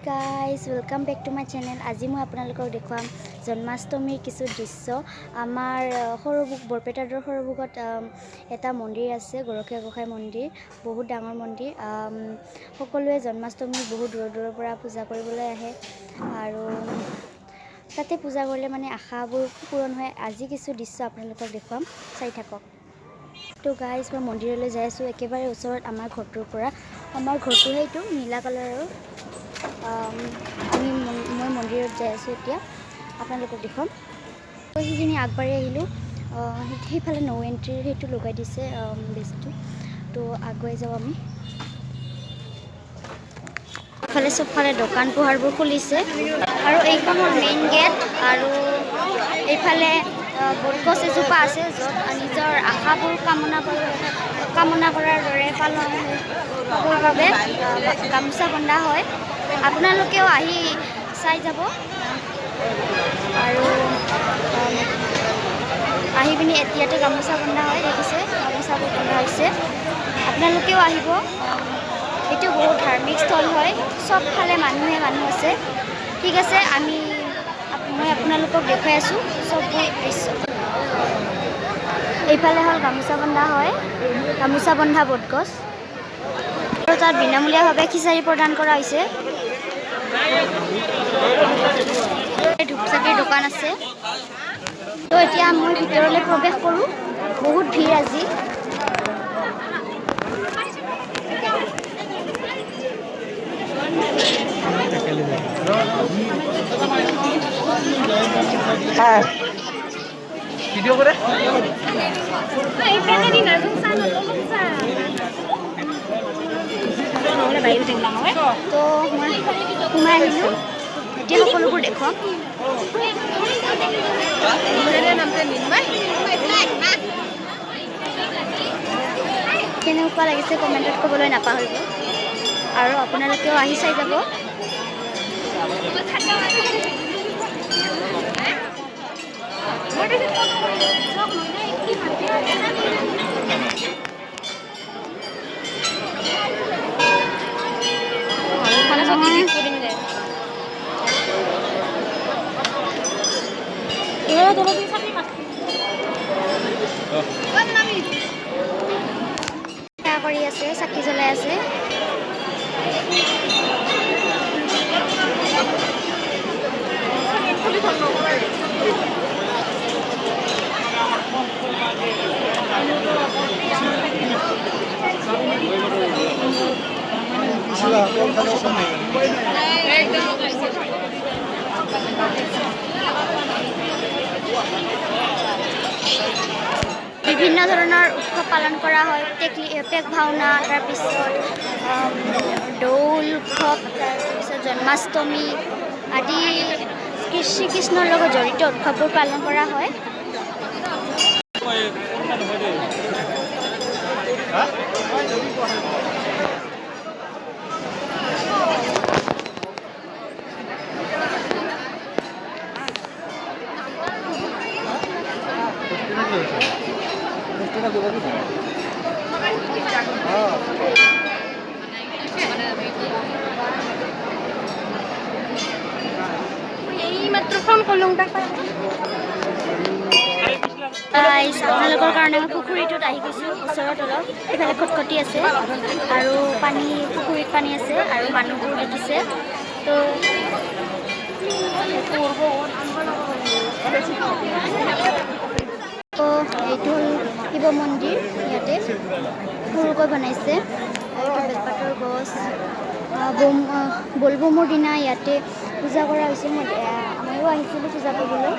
Guys, welcome back to my channel. আজি মই আপোনালোকক দেখুৱাম জন্মাষ্টমীৰ কিছু দৃশ্য। আমাৰ সৰভোগ, বৰপেটাৰোডৰ সৰভোগত এটা মন্দিৰ আছে, গৰখীয়া গোঁসাই মন্দিৰ। বহুত ডাঙৰ মন্দিৰ। সকলোৱে জন্মাষ্টমী বহুত দূৰৰ দূৰৰ পৰা পূজা কৰিবলৈ আহে আৰু তাতে পূজা কৰিলে মানে আশাবোৰ পূৰণ হয়। আজি কিছু দৃশ্য আপোনালোকক দেখুৱাম, চাই থাকক। তো গাইজ, মই মন্দিৰলৈ যাই আছোঁ, একেবাৰে ওচৰত আমাৰ ঘৰটোৰ পৰা। আমাৰ ঘৰটো সেইটো নীলা কালাৰৰ। মই মন্দিৰত যাই আছোঁ এতিয়া, আপোনালোকক দেখুৱাম। তো সেইখিনি আগবাঢ়ি আহিলোঁ। সেইফালে ন' এণ্ট্ৰিৰ সেইটো লগাই দিছে বেজটো। তো আগুৱাই যাওঁ আমি। ফালে চবফালে দোকান পোহাৰবোৰ খুলিছে আৰু এইখন হ'ল মেইন গেট। আৰু এইফালে বটগছ এজোপা আছে, য'ত নিজৰ আশাবোৰ কামনা কৰাৰ দৰে পালন পাবৰ বাবে গামোচা বন্ধা হয়। আপোনালোকেও আহি চাই যাব আৰু আহি পিনি ইয়াতে গামোচা বন্ধা হয়। দেখিছে, গামোচাবোৰ বন্ধা হৈছে। আপোনালোকেও আহিব। এইটো বহুত ধাৰ্মিক স্থল হয়, চবফালে মানুহে মানুহ আছে। ঠিক আছে, মই আপোনালোকক দেখুৱাই আছোঁ চববোৰ দৃশ্য। এইফালে হ'ল গামোচা বন্ধা হয়, গামোচা বন্ধা বটগছ। আৰু তাত বিনামূলীয়াভাৱে খিচাৰি প্ৰদান কৰা হৈছে। ধূপ চাকিৰ দোকান আছে। তো এতিয়া মই ভিতৰলৈ প্ৰৱেশ কৰোঁ। বহুত ভিৰ আজি। ভিডিঅ' কৰে। তো মই সোমাই আহিলোঁ, এতিয়া সকলোবোৰ দেখুৱাম। কেনেকুৱা লাগিছে কমেণ্টত ক'বলৈ নাপাহৰিব আৰু আপোনালোকেও আহি চাই যাব। সেৱা কৰি আছে, চাকি জ্বলাই আছে। বিভিন্ন ধৰণৰ উৎসৱ পালন কৰা হয়। পেক ভাওনা, তাৰপিছত দৌল উৎসৱ, তাৰপিছত জন্মাষ্টমী আদি শ্ৰীকৃষ্ণৰ লগত জড়িত উৎসৱবোৰ পালন কৰা হয়। এইমাত্ৰ ফোন কৰিলোঁ। গাইজ, আপোনালোকৰ কাৰণে মই পুখুৰীটোত আহি গৈছোঁ। ওচৰত অলপ এইফালে খটখটি আছে আৰু পানী, পুখুৰীত পানী আছে আৰু মানুহবোৰ দেখিছে। তো এইটো হ'ল শিৱ মন্দিৰ, ইয়াতে সৰুকৈ বনাইছে। আৰু এইটো বেলপাতৰ গছ। বলবমৰ দিনা ইয়াতে পূজা কৰা হৈছিল। ময়ো আহিছিলোঁ পূজা কৰিবলৈ।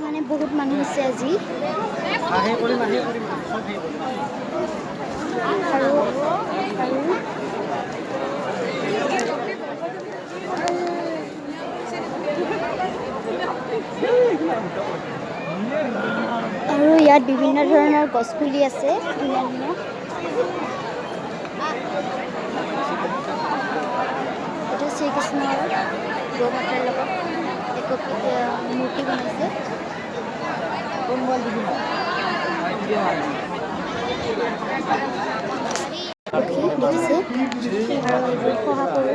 মানে বহুত মানুহ আছে আজি। আৰু আৰু আৰু ইয়াত বিভিন্ন ধৰণৰ গছপুলি আছে, ধুনীয়া ধুনীয়া। এইটো শ্ৰীকৃষ্ণৰ গৌমাতাৰ লগত একপি মূৰ্তি বনাইছে। পক্ষী দেখিছে আৰু এইবোৰ শহাপহু।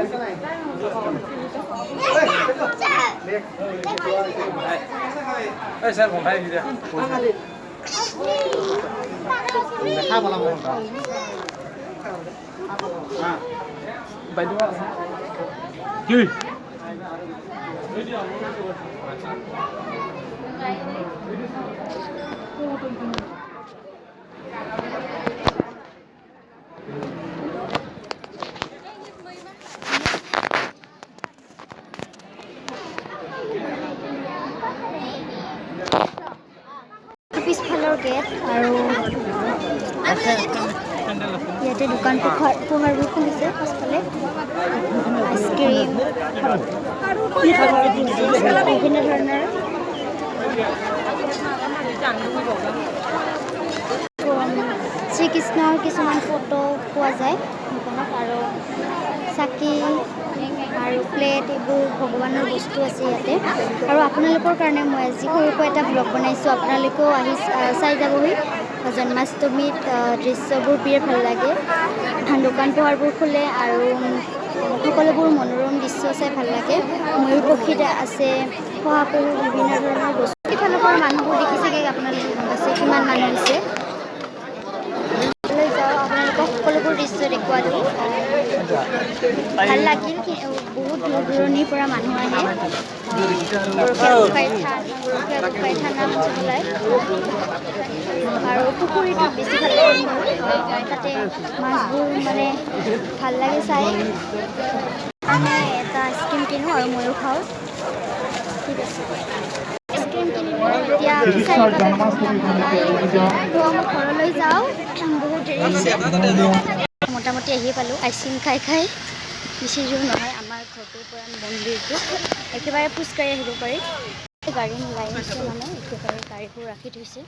পিছফালৰ গেট আৰু ইয়াতে দোকান পোহাৰবোৰ খুলিছে পাছফালে, আইচক্ৰীম বিভিন্ন ধৰণৰ। শ্ৰীকৃষ্ণৰ কিছুমান ফটো পোৱা যায় দোকানত, আৰু চাকি আৰু প্লেট, এইবোৰ ভগৱানৰ বস্তু আছে ইয়াতে। আৰু আপোনালোকৰ কাৰণে মই আজি সৰুকৈ এটা ব্লগ বনাইছোঁ, আপোনালোকেও আহি চাই যাবহি। জন্মাষ্টমীত দৃশ্যবোৰ বিৰাট ভাল লাগে, দোকান পোহাৰবোৰ খোলে আৰু সকলোবোৰ মনোৰম দৃশ্য চাই ভাল লাগে। ময়ূৰ পক্ষী আছে, শহাপহু, বিভিন্ন ধৰণৰ বস্তু। ইফালৰ পৰা মানুহবোৰ দেখিছেগৈ আপোনালোকে, গম পাইছে কিমান মানুহ হৈছে। লৈ যাওঁ আপোনালোকক সকলোবোৰ দৃশ্য দেখুৱালোঁ, ভাল লাগিল। বহুত দূৰ দূৰণিৰ পৰা মানুহ আহে। গৰখীয়া গোসাঁই থান, গৰখীয়া গোসাঁই থান নাম চলাই। আৰু পুখুৰীটোত বেছি ভাল লাগে মোৰ, তাতে মাছবোৰ মানে ভাল লাগে চাই। মই এটা আইচক্ৰীম কিনো আৰু ময়ো খাওঁ। ঠিক আছে, আইচক্ৰীম কিনিলোঁ এতিয়া। তো মই ঘৰলৈ যাওঁ, বহুত দেৰি হৈছে। মোটামুটি আহিয়ে পালোঁ আইচক্ৰীম খাই খাই। বেছি দূৰ নহয় আমাৰ ঘৰটোৰ পৰা মন্দিৰটো, একেবাৰে খোজকাঢ়ি আহিব পাৰি। গাড়ী লাইন আছে, মানে একেবাৰে গাড়ীবোৰ ৰাখি থৈছে।